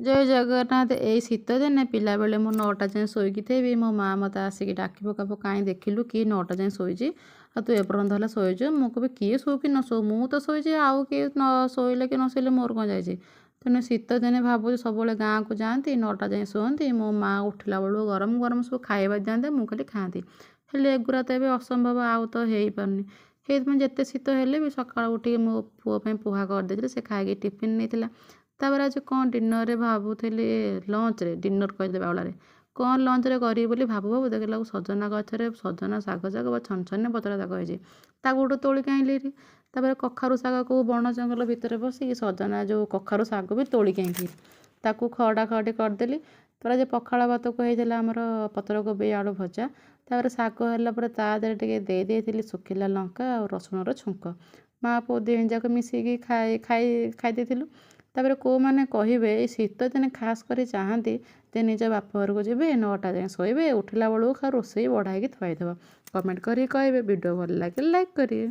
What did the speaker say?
ଜୟ ଜଗନ୍ନାଥ। ଏଇ ଶୀତ ଦିନେ ପିଲାବେଳେ ମୁଁ 9ଟା ଯାଏଁ ଶୋଇକି ଥିବି, ମୋ ମାଆ ମୋତେ ଆସିକି ଡାକିବ, କହିବ କାହିଁ ଦେଖିଲୁ କିଏ 9ଟା ଯାଏଁ ଶୋଇଛି ଆଉ ତୁ ଏପର୍ଯ୍ୟନ୍ତ ହେଲା ଶୋଇଛୁ। ମୁଁ କହିବି କିଏ ଶୋଉ କି ନ ଶୋଉ, ମୁଁ ତ ଶୋଇଛି, ଆଉ କିଏ ନ ଶୋଇଲେ କି ନ ଶୋଇଲେ ମୋର କ'ଣ ଯାଇଛି। ତେଣୁ ଶୀତ ଦିନେ ଭାବୁଛି ସବୁବେଳେ ଗାଁକୁ ଯାଆନ୍ତି, 9ଟା ଯାଏଁ ଶୁଅନ୍ତି, ମୋ ମାଆ ଉଠିଲା ବେଳକୁ ଗରମ ଗରମ ସବୁ ଖାଇବା ଦିଅନ୍ତେ, ମୁଁ ଖାଲି ଖାଆନ୍ତି। ହେଲେ ଏଗୁଡ଼ା ତ ଏବେ ଅସମ୍ଭବ, ଆଉ ତ ହେଇପାରୁନି। ସେଇଥିପାଇଁ ଯେତେ ଶୀତ ହେଲେ ବି ସକାଳୁ ଉଠିକି ମୋ ପୁଅ ପାଇଁ ପୋହା କରିଦେଇଥିଲି, ସେ ଖାଇକି ଟିଫିନ୍ ନେଇଥିଲା। ତାପରେ ଆଜି କ'ଣ ଡିନରରେ ଭାବୁଥିଲି, ଲଞ୍ଚରେ, ଡିନର କହିଦେବା ବେଳାରେ କ'ଣ ଲଞ୍ଚରେ କରିବି ବୋଲି ଭାବୁ ଭାବୁ ଦେଖିଲା ବେଳକୁ ସଜନା ଗଛରେ ସଜନା ଶାଗ ଯାକ ବା ଛନଛନିଆ ପତଳା ଶାଗ ହେଇଛି, ତାକୁ ଗୋଟେ ତୋଳିକି ଆଣିଲି ହେରି। ତାପରେ କଖାରୁ ଶାଗକୁ ବଣ ଜଙ୍ଗଲ ଭିତରେ ବସିକି ସଜନା ଯେଉଁ କଖାରୁ ଶାଗ ବି ତୋଳିକି ଆଣିଲି, ତାକୁ ଖରଡ଼ା ଖରଡ଼ି କରିଦେଲି। ତାପରେ ଆଜି ପଖାଳ ଭାତକୁ ହେଇଥିଲା ଆମର ପତ୍ରକୋବି ଆଳୁ ଭଜା। ତାପରେ ଶାଗ ହେଲା ପରେ ତା ଦେହରେ ଟିକେ ଦେଇ ଦେଇଥିଲି ଶୁଖିଲା ଲଙ୍କା ଆଉ ରସୁଣର ଛୁଙ୍କ, ମା ପୁଅ ଦୁହେଁ ଯାକ ମିଶିକି ଖାଇ ଖାଇ ଖାଇ ଦେଇଥିଲୁ। ତାପରେ କେଉଁମାନେ କହିବେ ଏଇ ଶୀତ ଦିନେ ଖାସ୍ କରି ଚାହାନ୍ତି ଯେ ନିଜ ବାପ ଘରକୁ ଯିବେ, 9ଟା ଯାଏଁ ଶୋଇବେ, ଉଠିଲା ବେଳକୁ ଖାଲି ରୋଷେଇ ବଢ଼ା ହେଇକି ଥୁଆ ହେଇଥିବ। କମେଣ୍ଟ କରିକି କହିବେ। ଭିଡ଼ିଓ ଭଲ ଲାଗିଲେ ଲାଇକ୍ କରିବେ।